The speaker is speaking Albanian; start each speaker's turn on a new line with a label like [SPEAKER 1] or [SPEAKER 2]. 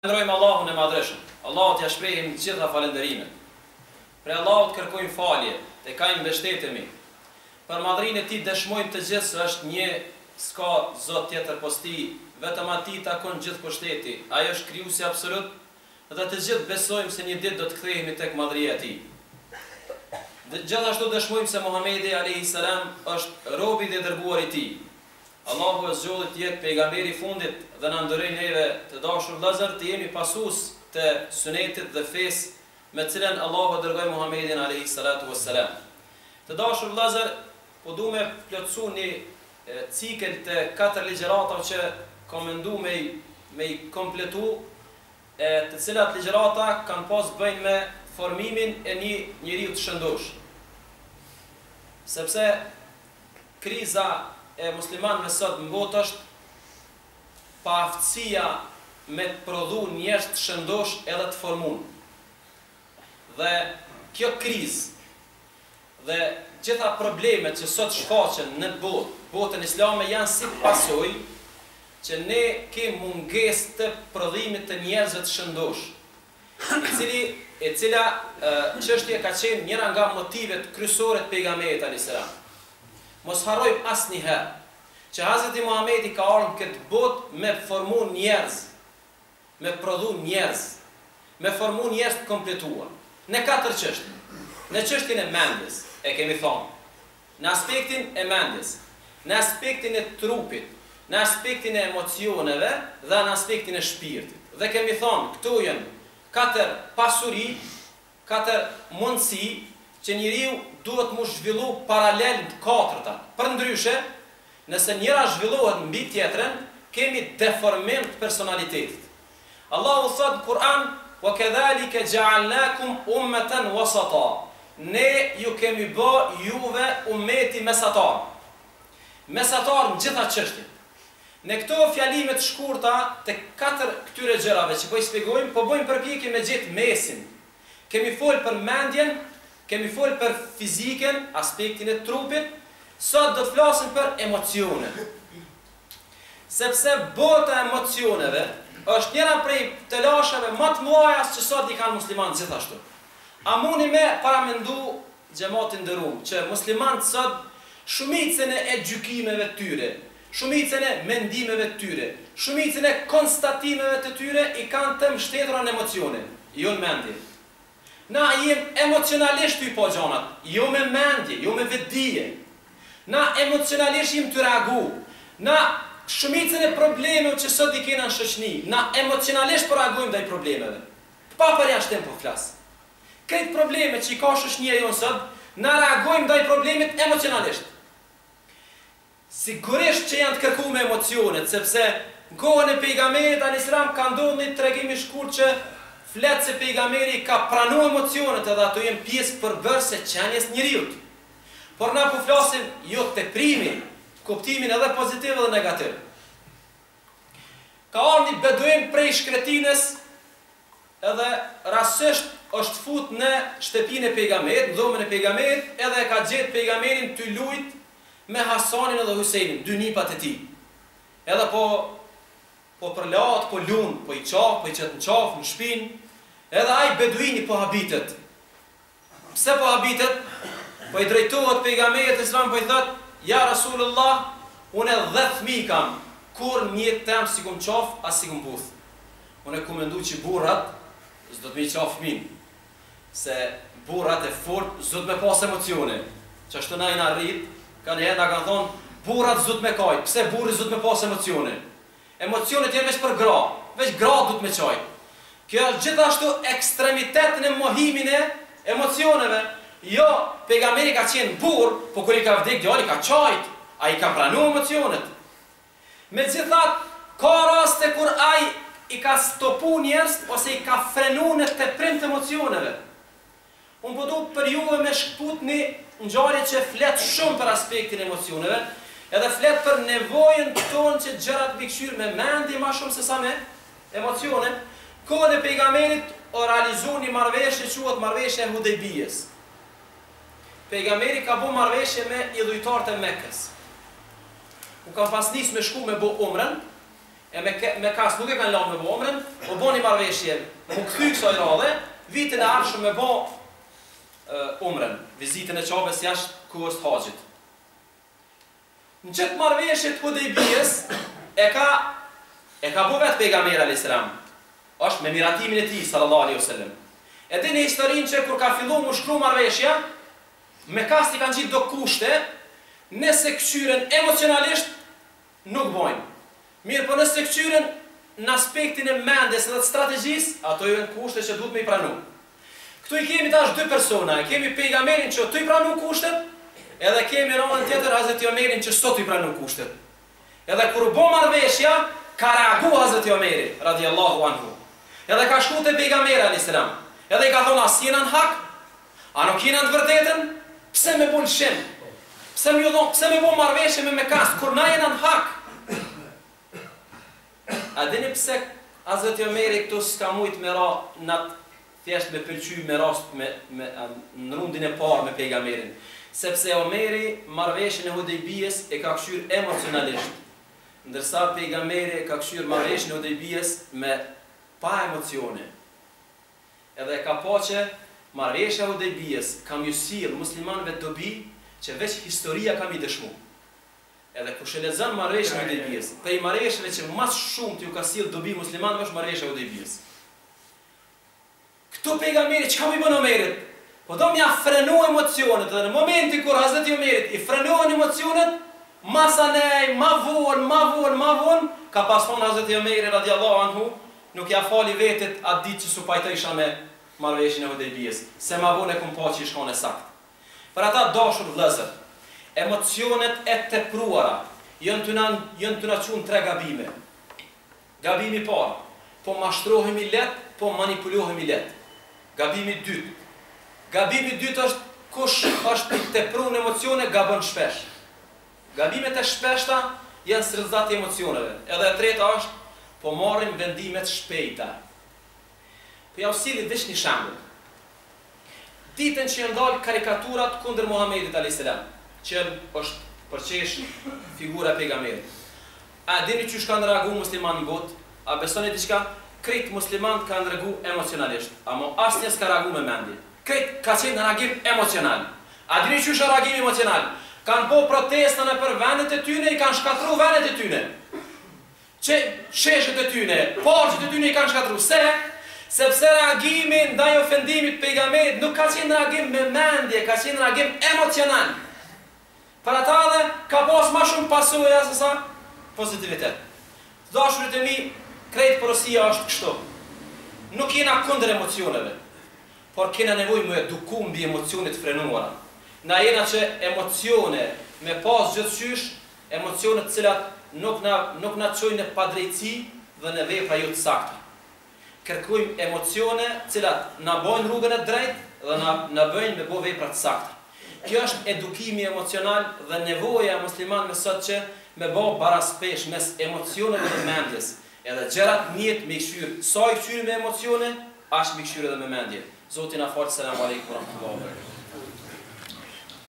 [SPEAKER 1] Falënderojmë Allahun e Madhërishëm. Allahut ia shprehim të gjitha falënderimet. Prej Allahut kërkojmë falje, tek Ai mbështetemi. Për madhërinë e Tij dëshmojmë të gjithë se është Një, s'ka Zot tjetër pos Tij, vetëm Atij i takon gjithë pushteti, Ai është Krijuesi absolut dhe të gjithë besojmë se një ditë do të kthehemi tek madhëria e Tij. Gjithashtu dëshmojmë se Muhamedi, alejhi selam, është robi dhe i dërguari i Tij. Allahu e zgjodhi të jetë pejgamberi i fundit dhe na nderoi neve të dashur vëllezër të jemi pasues të synetit dhe fesë me të cilën Allahu e dërgoi Muhamedin alejhi salatu ves selam. Të dashur vëllezër, po du me plotësu një cikël të katër ligjëratave që kam mendu me i me i kompletu e të cilat ligjërata kanë pas të bëjnë me formimin e një njeriu të shëndoshë. Sepse Kriza e muslimanëve sot në botë është paaftësia me të prodhu njerëz të shëndoshë edhe të formun. Dhe kjo krizë dhe gjitha problemet që sot shfaqen në botë, botën islame janë si pasojë që ne kem mungesë të prodhimit të njerëzve të shëndoshë. i cili e cila çështje ka qenë njëra nga motivet kryesore të pejgamberit alejhi selam. Mos harrojmë asnjëherë që Hazreti Muhamedi ka ardhur në këtë botë me formu njerëz, me prodhu njerëz, me formu njerëz të kompletuar. Në katër çështje. Në çështjen e mendjes, e kemi thonë, Në aspektin e mendjes, në aspektin e trupit, në aspektin e emocioneve dhe në aspektin e shpirtit. Dhe kemi thonë, këto janë katër pasuri, katër mundësi që njeriu duhet m'u zhvillu paralel në të katërta. Përndryshe, nëse njëra zhvillohet mbi tjetrën, kemi deformim të personalitetit. Allahu thotë në Kur'an, Wa kedhalike xhealnakum ummeten wasata, Ne ju kemi bë juve ummeti mesatar. Mesatar në gjitha çështjet. Në këto fjalime të shkurta të katër këtyre gjërave që po i shpjegojmë, po bëjmë përpjekje me gjetë mesin. Kemi folë për mendjen, kemi folë për fizikën, aspektin e trupit, sot do të flasim për emocionet. Sepse bota e emocioneve është njëra prej telasheve ma të mëdha që sot i kanë muslimanët gjithashtu. A muni me paramendu xhemat i nderum që muslimanët sot shumicën e gjykimeve të tyre, shumicën e mendimeve të tyre, shumicën e konstatimeve të tyre i kanë të mbështetura në emocione, jo në mendje. Na jem emocionalisht tu i pa gjanat, jo me mendje, jo me vetëdije. Na emocionalisht jem tu reagu. Na shumicën e problemeve që sot i kena në shoqni, na emocionalisht po reagojmë ndaj problemeve. Pa përjashtim po flas. Krejt problemet që i ka shoqnia jonë sot, na reagojmë ndaj problemit emocionalisht. Sigurisht që janë të kërkume emocionet, sepse në kohën e Pejgamberit alejhi selam ka ndodhur një tregim i shkurt që flet se Pejgamberi i ka pranu emocionet edhe ato janë pjesë përbërëse e qenies së njeriut. Por na po flasim jo teprimi, kuptimin edhe pozitiv edhe negativ. Ka ardhur një beduin prej shkretinës edhe rastësisht është fut në shtëpinë e Pejgamberit, në dhomën e Pejgamberit, edhe e ka gjetë Pejgamberin tu lujt me Hasanin edhe Hysejnin, dy nipat e tij. Edhe po po përlahet, po lun, po i qaf, po i qet në qafë, në shpinë, edhe ai beduini po habitet. Pse po habitet? Po i drejtohet Pejgamberit alejhi selam po i thotë, Ja Rasulullah, unë dhetë fëmijë kam, kurrë n'jetë tem s'i kum qaf as s'i kum puth. Unë kum mendu që burrat s'do të me i qaf fëmin, se burrat e fort s'do të me pas emocione. Qashtu na jena rrit, kanjëherë na kanë thonë, burrat s'do të me kajt, pse burri s'do të me pas emocione? Emocionet janë veç për gra, veç gratë duhet me qajt. Kjo është gjithashtu ekstremitet në mohimin e emocioneve. Jo, pejgamberi ka qenë burrë, po kur i ka vdek djali ka qajt, ai ka pranu emocionet. Megjithatë, ka raste kur ai i ka stopu njerëzit ose i ka frenu në teprim të emocioneve. Unë po du për juve me shkëput një ngjarje që flet shumë për aspektin e emocioneve, edhe flet për nevojën tonë që gjërat m'i kqyr me mendje ma shumë se sa me emocione. Kohën e pejgamberit o realizu një marrëveshje quhet marrëveshja e Hudejbijes. Pejgamberi ka bo marrëveshje me idhujtarët e Mekës. U kanë pas nis me shku me bo umrën. E me, Mekas nuk e kanë lanë me bo umren, u bo një marrëveshje, mu kthy kësaj radhe, vitin e ardhshëm me bo umren, vizitën e Qabes jashtë kohës të haxhit. Në qëtë marrëveshje të Hudejbijes e ka e ka bo vetë pejgamberi alayhis salam. Është me miratimin e tij sallallahu alaihi wasallam. E dini historinë që kur ka fillu mu shkru marrëveshja, Mekas i kanë qitë do kushte, nëse këqyren emocionalisht nuk bojnë. Mirëpo nëse këqyren në aspektin e mendjes dhe të strategjisë, ato janë kushte që duhet me i pranu. Këtu i kemi tash dy persona, e kemi pejgamberin që tu i pranu kushtet, edhe kemi në anën tjetër Hazreti Omerin që s'o tu i pranu kushtet. Edhe kur u bo marrëveshja, ka reagu Hazreti Omeri, radiallahu anhu. Edhe ka shku te pejgamberi alayhis salam. Edhe i ka thonë, a s'jena në hak? A nuk jena në të vërtetën? Pse me bo lëshim? Pse me ju dhon, pse me bo marrëveshje me Mekas kur na jena në hak? A dini pse Hazreti Omeri këtu s'ka mujt me ra në atë thjesht me pëlqy me rast me, me në rundin e parë me pejgamberin? Sepse Omeri marrëveshjen e Hudejbijes e ka kqyr emocionalisht, ndërsa pejgamberi e ka kqyr marrëveshjen e Hudejbijes me pa emocione. Edhe e ka pa që marrëveshja e Hudejbijes ka m'ju sjell muslimanëve dobi që veç historia ka m'i dëshmu. Edhe kush e lexon marrëveshjen e Hudejbijes, prej marrëveshjeve që ma së shumti ju ka sjellë dobi muslimanëve është marrëveshja e Hudejbijes. Këtu pejgamberi çka m'i bën Omerit? Po do m'ja frenu emocionet dhe në momentin kur Hazreti Omerit i frenohen emocionet, masanej, ma vonë, ma vonë, ma vonë, ka pas thonë Hazreti Omeri radiallahu anhu, nuk ja fali vetit atë ditë që s'u pajtojsha me marrëveshjen e Hudejbijes, se ma vonë e kom pa që ish kon e saktë. Për ata dashur vëllezër, emocionet e tepruara janë tu na janë tu na çu në tre gabime. Gabimi i parë, po mashtrohemi lehtë, po manipulohemi lehtë. Gabimi i dytë, gabimi i dytë është kush është i tepruar në emocione gabon shpesh. Gabimet e shpeshta janë si rezultat i emocioneve. Edhe e treta është po marrim vendime të shpejta. Po ja u sjelli veç një shembull. Ditën që janë dalë karikaturat kundër Muhamedit alejhi selam, që është përqesh figura e pejgamberit. A e dini qysh kanë reagu muslimanët në botë? A besoni diçka? Krejt muslimanët kanë reagu emocionalisht, amo asnjë s'ka reagu me mendje. Krejt ka qenë reagim emocional. A dini qysh është reagimi emocional? Kanë bo protesta nëpër vendet e tyne, i kanë shkatrru vendet e tyne. Që sheshet e tyne, parqet e tyne i kanë shkatrru. Pse? Sepse reagimi ndaj ofendimit të pejgamberit nuk ka qenë reagim me mendje, ka qenë reagim emocional. Për ata edhe ka pas ma shumë pasoja se sa pozitivitet. Të dashurit e mi, krejt porosia është kështu. Nuk jena kundër emocioneve, por kena nevojë m'u eduku mbi emocione të frenuara. Na jena që emocione me pas gjithqysh, Emocione të cilat nuk na nuk na çojnë në padrejtësi dhe në vepra jo të sakta. Kërkojmë emocione të cilat na bojnë rrugën e drejtë dhe na na bëjnë me bo vepra të sakta. Kjo është edukimi emocional dhe nevoja e muslimanëve sot që me bo baraspeshë mes emocioneve dhe mendjes, edhe gjërat në jetë me i kqyr sa i kqyrim me emocione, aq me i kqyr edhe me mendje. Zoti na faltë, Selam Alejkum wa Rahmetullahi wa Berekatuh.